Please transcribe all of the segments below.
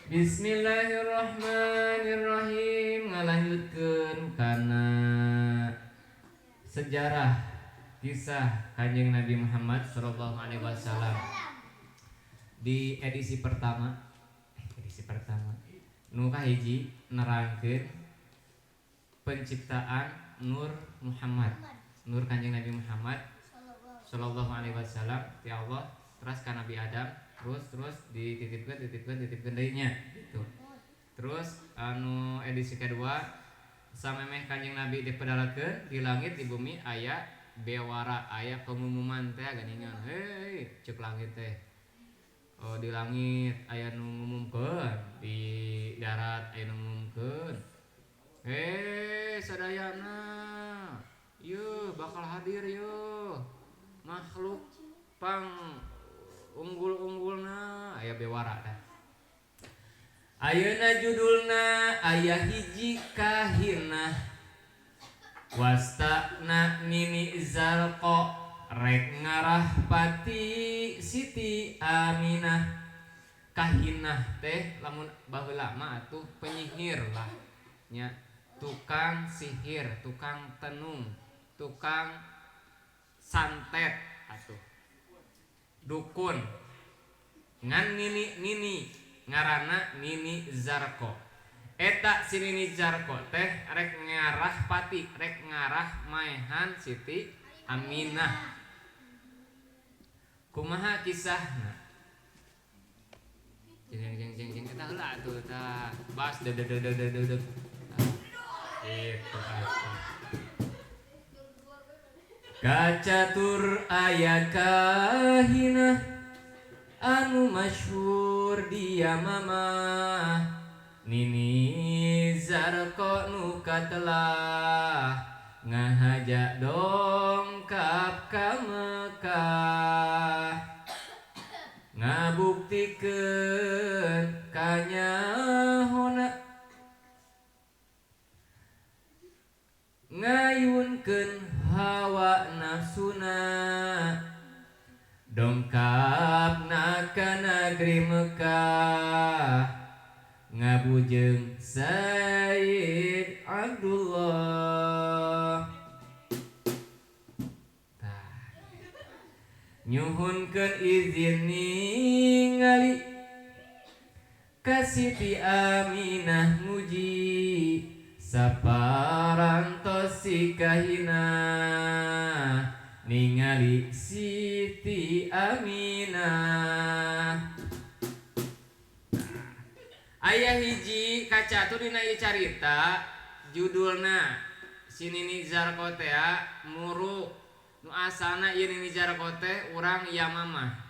Bismillahirrahmanirrahim. Ngalanjutkeun kana sejarah kisah Kanjeng Nabi Muhammad sallallahu alaihi wasallam di edisi pertama, edisi pertama nu kahiji nerangkeun penciptaan Nur Muhammad, Nur Kanjeng Nabi Muhammad sallallahu alaihi wasallam ti Allah terus ka Nabi Adam, terus terus dititipkeun, titipkeun, titipkeun deui nya gitu. Terus anu edisi kedua, samemeh Kanjeng Nabi dipedalakeun di langit, di bumi aya bewara, aya pengumuman teh geuningan. Hei, cek langit teh, oh, di langit aya nu ngumumkeun, di darat aya nu ngumumkeun, "Hei sadayana, yeuh bakal hadir yeuh makhluk pang unggul-unggulna." Aya bewara teh. Ayeuna judulna aya hiji kahinah, wastana Nini Zarko rek ngarah pati Siti Aminah. Kahinah teh lamun baheula mah atuh penyihir lah nya, tukang sihir, tukang tenung, tukang santet atuh, dukun. Ngan nini nini ngaranna Nini Zarko. Eta si Nini Zarko teh rek ngarah pati, rek ngarah maehan Siti Aminah. Kumaha kisahna? Jeng jeng jeng jeng, eta heula atuh tah bas de de de de de de. Itu atuh. Kacatur aya kahinah anu masyhur dia mama Nini Zarko nu katelah ngahaja dongkap ka Mekah, ngabuktikeun kanyahona, ngayunkeun hawa nafsuna, dongkapna ka negeri Mekah, ngabujeng Sayyid Abdullah. Tah, nyuhunkeun izin ningali ka Siti Aminah, muji saparantos si kahinah ningali Siti Aminah. Aya hiji kacatur dina ieu carita, judulna si Nini Zarko teh muru nu asalna ieu Nini Zarko teh urang Yamamah.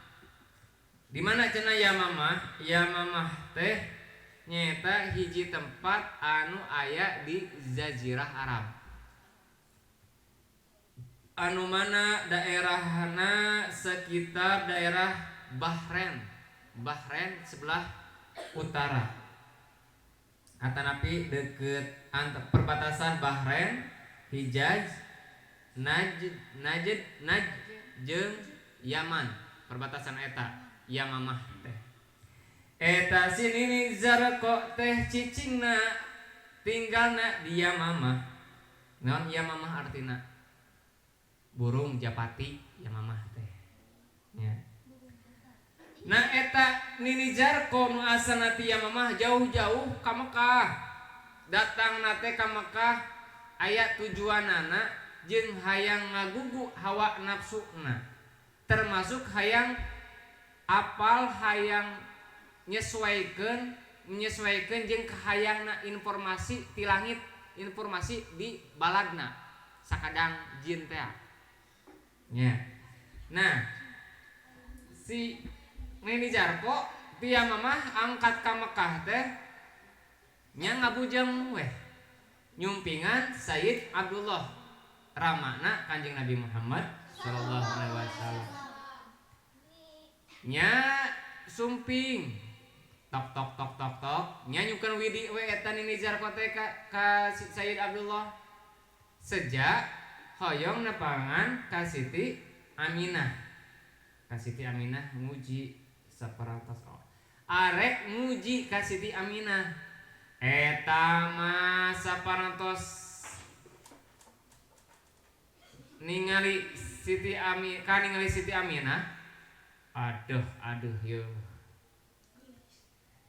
Di mana cenah Yamamah? Yamamah teh nyaeta hiji tempat anu aya di Jazirah Arab, anu mana daerahna sekitar daerah Bahrain, Bahrain sebelah utara, atanapi deket perbatasan Bahrain, Hijaz, Najd, Najd, Najd jeung Yaman, perbatasan eta Yamamah teh. Eta si Nini Zarko teh cicingna, tinggalna di Yamamah. Naon Yamamah artina? Burung japati Yamamah teh nya. Nah, eta Nini Zarko nu asalna ti Yamamah jauh-jauh ka Mekah. Datang teh ka Mekah aya tujuanana jeung hayang ngagugu hawa nafsuna, termasuk hayang apal, hayang nyesuaikan, menyesuaikan jeung kahayangna informasi ti langit, informasi di baladna sakadang jin teh nya. Nah, si Nini Jarko ti Yamamah angkat ka Mekah teh nya ngabujeng weh nyumpingan Sayyid Abdullah, ramana Kanjeng Nabi Muhammad sallallahu alaihi wasallam nya. Sumping, tok tok tok tok tok nya, nyungkeun widi we eta Nini Zarko teh ka Sayyid Abdullah, sejak hoyong nepangan ka Siti Aminah. Ka Siti Aminah, nguji saparantos. Oh. Arek muji ka Siti Aminah. Eta mah saparantos ningali Siti Ami ka ningali Siti Aminah. Aduh aduh yeuh.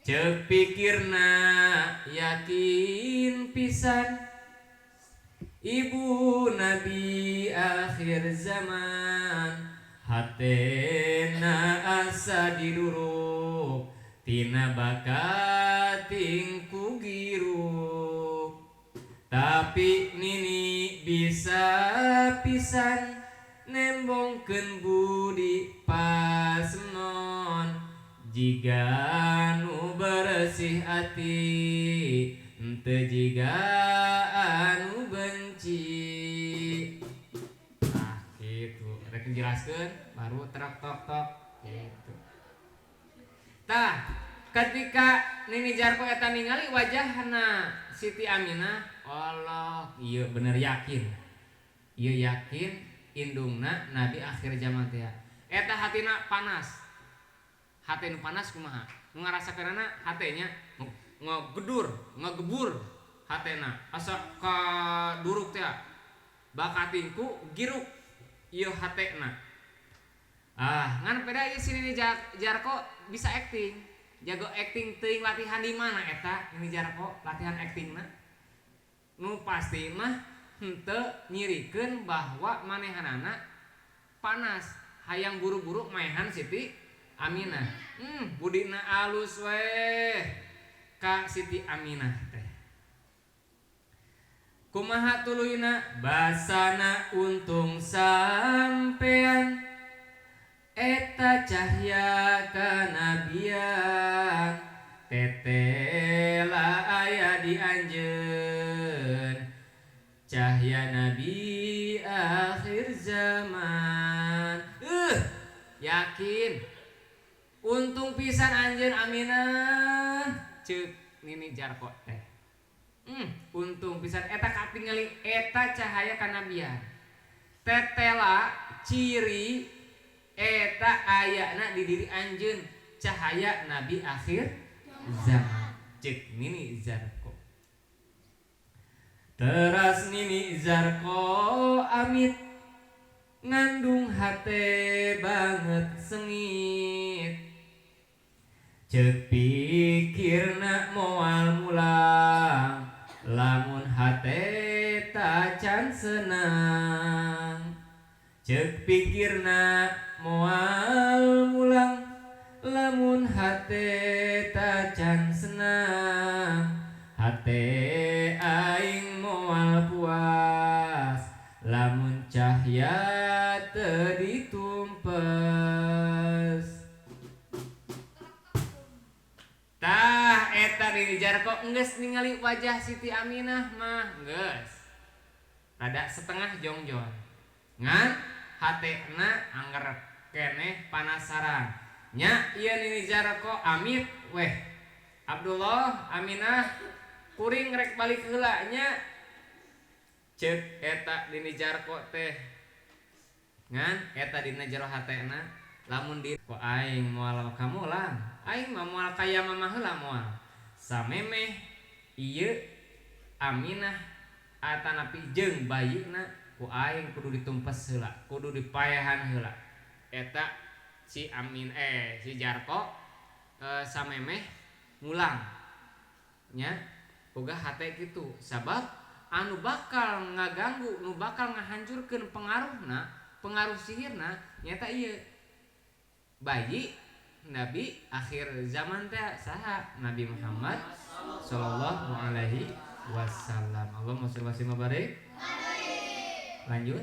Ceuk pikirna yakin pisan ibu nabi akhir zaman, hatena asa diduruk tina bakating ku giruk. Tapi nini bisa pisan nembongkeun budi pasemon, jiga nu bersih ati henteu jiga anu benci. Nah gitu, rek dijelaskeun baru trok tok tok gitu. Tah ketika Nini Jarko eta ningali wajahna Siti Aminah, Allah ieu bener yakin, ieu yakin indungna nabi akhir zaman teh. Eta hatina panas, hate nu panas kumaha nu ngarasakeunana, hatenya ngegedur ngegebur, hatena asa kaduruk teh bakating ku giruk ieu hatena. Ah ngan peda ieu si Nini Jarko bisa acting, jago acting teuing latihan di mana eta Nini Jarko latihan actingna. Nu pasti mah henteu nyirikeun bahwa manehanana panas hayang buru-buru maehan Siti Aminah. Budina alus weh ka Siti Aminah teh. Kumaha tuluyna basana untung sampean eta cahya kanabian, tetela aya di anjeun cahya nabi akhir zaman. Yakin untung pisan anjeun Aminah, ceuk Nini Jarko teh. Untung pisan eta katingali eta cahaya kanabian, tetela ciri eta ayana di diri anjeun cahaya nabi akhir zaman, ceuk Nini Jarko. Teras Nini Jarko amit ngandung hate banget sengit, ceuk pikirna moal mulang lamun hate tacan senang. Ceuk pikirna moal mulang lamun hate tacan senang, hate aing moal puas lamun cahya teu ditumpes. Tah eta Nini Jarko enggeus ningali wajah Siti Aminah mah geus rada setengah jongjon, ngan hatena angger keneh panasaran nya. Ieu Nini Jarko amit weh Abdullah Aminah kuring rek balik heula nya, ceuk eta Nini Jarko teh. Ngan eta dina jero hatena lamun di ko aing moal kamulang, aing mah moal kaya mama heula moal samemeh ieu Aminah atanapi jeung bayina ku aing kudu ditumpes heula, kudu dipaehan heula. Eta si Amin si Jarko samemeh mulang nya boga hate kitu, sabab anu bakal ngaganggu, nu bakal ngahancurkeun pengaruhna, pengaruh sihirna nyata ieu bayi nabi akhir zaman teh saha Nabi Muhammad sallallahu alaihi wasallam. Allahumma sholli wa sallim wa barik. Lanjut.